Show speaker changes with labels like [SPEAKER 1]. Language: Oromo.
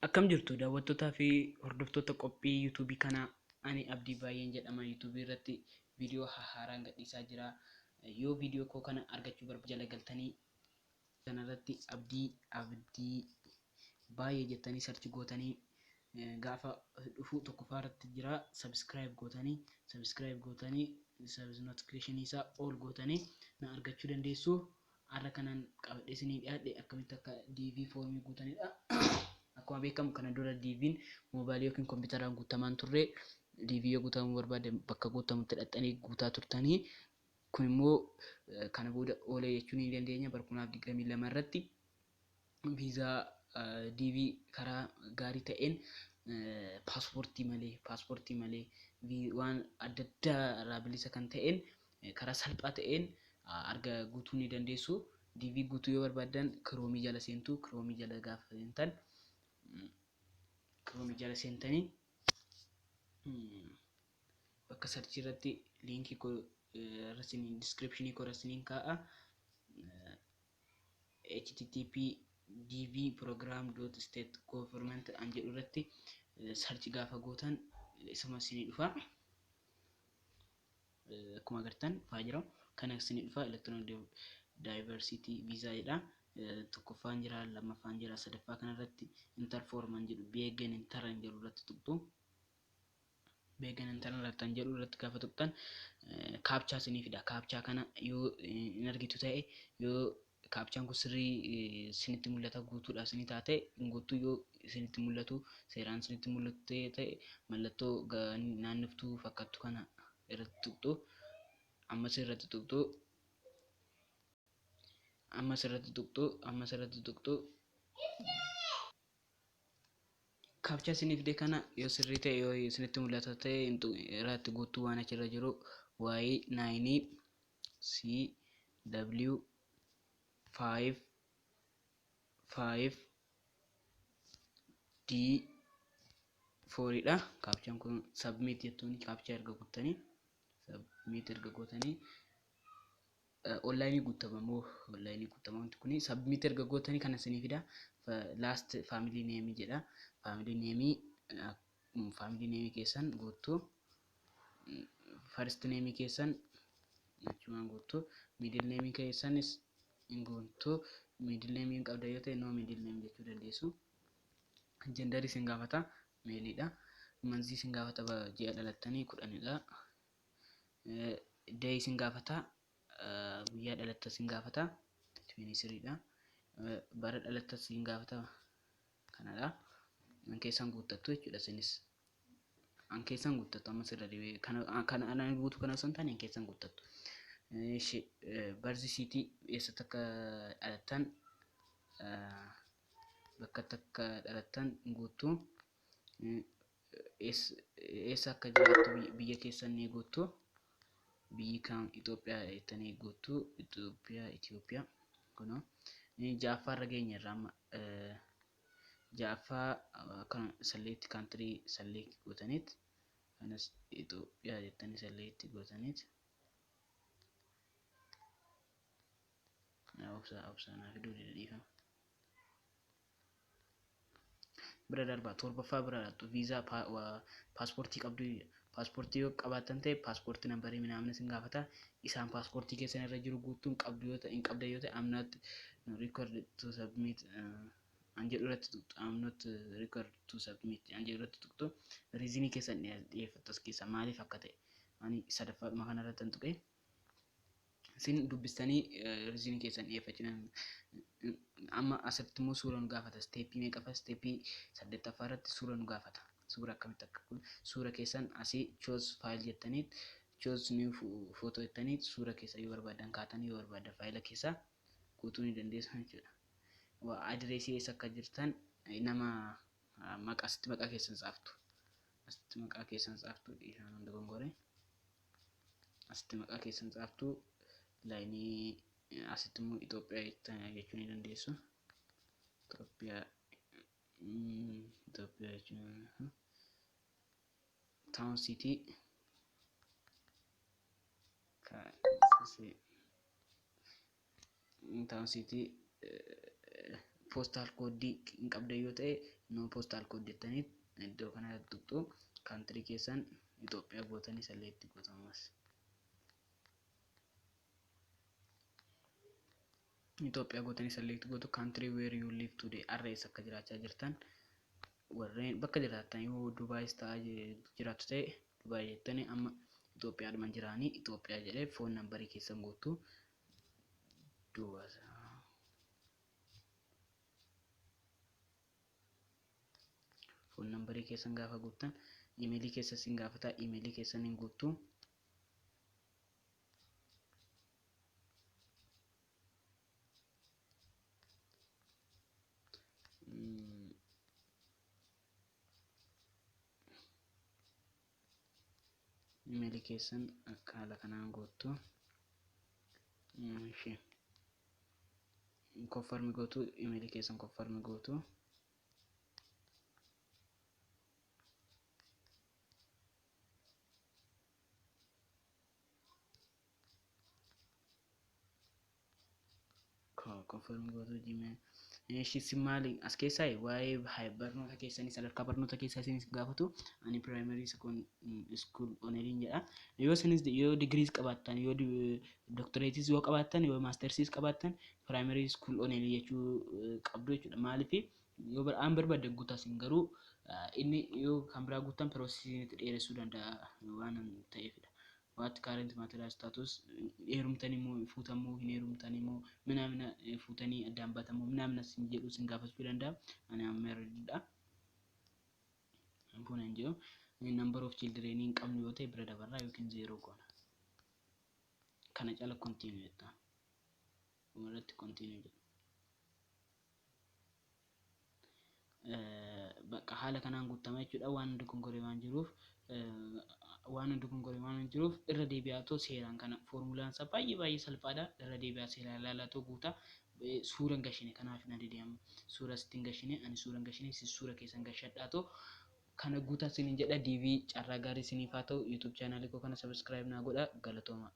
[SPEAKER 1] Akkam jirtu daawwattootaa fi hordoftoota qophii yuutuubii kanaa? Ani Abdii Baay'een jedhama. Yuutuubii irratti viidiyoo haaraan gadhiisaa jira. Yoo viidiyoo koo kana argachuu barbaaddan jala galtanii kanarratti Abdii Baay'ee jettanii search gootanii gaafa dhufu tokkoffaa irratti jira. Subscribe gootanii notification isaa all gootanii na argachuu dandeessu. Har'a kanan qabadhee isinii dhiyaadhe akkamitti akka DV foormii guutanidha. Akkuma beekamu kana dura DV'n moobaayilii yookiin kompiitaraan guutamaan turre. DV yoo guutamuu barbaade bakka guutamutti dhaqxanii guutaa turtanii. Kun immoo kana booda oolee jechuu ni dandeenya. Bara 2022 irratti viizaa DV karaa gaarii ta'een paaspoortii malee waan adda addaa irraa bilisa kan ta'een karaa salphaa ta'een arga guutuu ni dandeessu. DV guutuu yoo barbaaddan Chrome jala seentu. Chrome jala gaafa seentan, Chrome jala seentanii bakka search irratti liinkii koo description koo irra isiniin kaa'a. http dvprogram.state government an jedhu irratti search gaafa gootan isuma isinii dhufa. Akkuma agartan dhufaa jira. Kana isinii dhufa, electronic diversity visa jedha. Tokkoffaan jira, lammaffaan jira, sadaffaa kanarratti enter form an jedhu, begin enter an jedhu irratti tuqxu. Begin enter irratti an jedhu irratti gaafa tuqxan captcha isinii fida. Captcha kana yoo hin argitu ta'e, yoo captchaan kun sirrii isinitti mul'ata guutuudha isinii taate hin guutuu, yoo isinitti mul'atu seeraan isinitti mul'atu ta'e mallattoo naannoftuu fakkaattu kana irratti tuqxu. Ammas irratti tuqxu. Ammas irratti tuqxu. Ammas irratti tuqxu. Captcha isinii fide kana yoo sirrii ta'e, yoo isinitti mul'ata ta'e, irratti guutuu waan achirra jiru Y 9 C W 5 5 D 4 dha. Captchaan kun submit jettuuni. Captcha erga guuttanii, submit erga gootanii, onlaayinii guutama moo onlaayinii guutama wanti kuni. Submit erga gootanii kana isinii fida. Last family name jedha. Family name keessan guuttuu, first name keessan achumaan guuttuu, middle name keessanis hin guuttuu. Middle name hin qabda yoo ta'e no middle name jechuu dandeessu. Gender isin gaafata, maleiidha. Month isin gaafata, ji'a dhalattanii 10dha. Day isin gaafata, guyyaa dhalatta isin gaafata, 23dha. Bara dhalatta isin gaafata, kanadha. An keessan guuttattu jechuudha isinis. An keessan guuttattu, ammas irra deebi'ee kana ana guutuu kana osoo hin taane an keessan guuttattu. Birth city, eessatti akka dhalattan, bakka akka dhalattan guuttuu. Eessa akka jiraattu biyya keessan ni guuttu. Biyyi kan Itoophiyaa jettanii guuttu. Itoophiyaa, Itoophiyaa kunoo. Ja'affaa irra geenye irraa amma ja'affaa kan select country select gootaniit kanas Itoophiyaa jettanii select gootaniit. Obsa, obsa, naa fiduu dida, dhiifama. Bira darbaa, torbaffaa bira dhattu. Viizaa paaspoortii qabdu, paaspoortii yoo qabaattan ta'e paaspoortii number minaamin isin gaafata. Isaan paaspoortii keessan irra jiru guutuun qabdu yoo ta'e, hin qabda yoo ta'e, I'm not required to submit an jedhu irratti tuqxu. I'm not required to submit an jedhu irratti tuqxu. Reason keessan dhiyeeffattu as keessa, maaliif akka ta'e. Ani sadaffaadhuma kana irratti tuqe. Isin dubbistanii reason keessan dhiyeeffachuu. Amma asirratti immoo suura nu gaafata. Step meeqaffaa? Step saddeettaffaa irratti suura nu gaafata. Suura akkamitti akka kun suura keessan asii choose file jettanii, choose new photo jettanii suura keessa yoo barbaadan kaatanii, yoo barbaadan faayila keessaa guutuu ni dandeessu jechuudha. Adireesii eessa akka jirtan nama maqaa asitti maqaa keessan tsaaftu. Asitti maqaa keessan tsaaftu, dhiifama hunda gongoree. Asitti maqaa keessan tsaaftu, laayinii asitti immoo Itoophiyaa jechuu ni dandeessu. Itoophiyaa, Itoophiyaa jechuun town, city, town, city. Postal code hin qabdan yoo ta'e, no postal code jettanii iddoo kanatti tuqxu. Country keessan Itoophiyaa gootanii select gootamas. Itoophiyaa gootanii select gootu. Country where you live today, har'a eessa akka jiraachaa jirtan, warreen bakka jiraattan, yoo Dubaayis ta'aa jiraattu ta'e Dubaay jettanii, amma Itoophiyaadhuma jiraanii Itoophiyaa jedhee. Phone numberii keessan guutuu, duwwaa phone numberii keessan gaafa guuttan, imeelii keessa sin gaafata, imeelii keessan hin guuttu. Imeelii keessan akka haala kanaan guuttu. Ishee confirm gootu, imeelii keessan confirm gootu. Confirm gootu Gmail. Ishi si maali as keessaa waa'ee barnoota keessanii, sadarkaa barnoota keessaa isinis gaafatu. Ani primary school onlyn jedha. Yoo isinis yoo digiriis qabaattan, yoo doctorateis yoo qabaattan, yoo mastersiis qabaattan, primary school only jechuu qabdu jechuudha. Maaliif yoo aan barbaaddan guutaa, isin garuu inni yoo kan biraa guuttan processii dheeressuu danda'a waan ta'eefidha. What current marital status, heerumtanii moo fuutammoo hin heerumtanii moo minaamina, fuutanii addaan baatamoo minaamina sin jedhu sin gaafachuu danda'a. Ani marriedidha. Kun hin jedhu. Number of children hin qabnu yoo ta'e bira dabarraa yookiin zero goona. Kana cala continue jetta. Dhumarratti continue jedhu. Bakka haala kanaan guutama jechuudha. Waan dogongoree waan jiruuf irra deebi'aatoo seeraan kana foormulaan isaa baay'ee baay'ee salphaadha. Irra deebi'aa seeraan ilaalaatoo guutaa. Suura hin gashine, kanaaf na dide amma. Suura sitti hin gashine, ani suura hin gashine, si suura keessan gashadhaatoo kana guutaa isiniin jedha. DV carraa gaarii isiniif haa ta'u. YouTube channelii koo kana subscribe naa godha. Galatooma.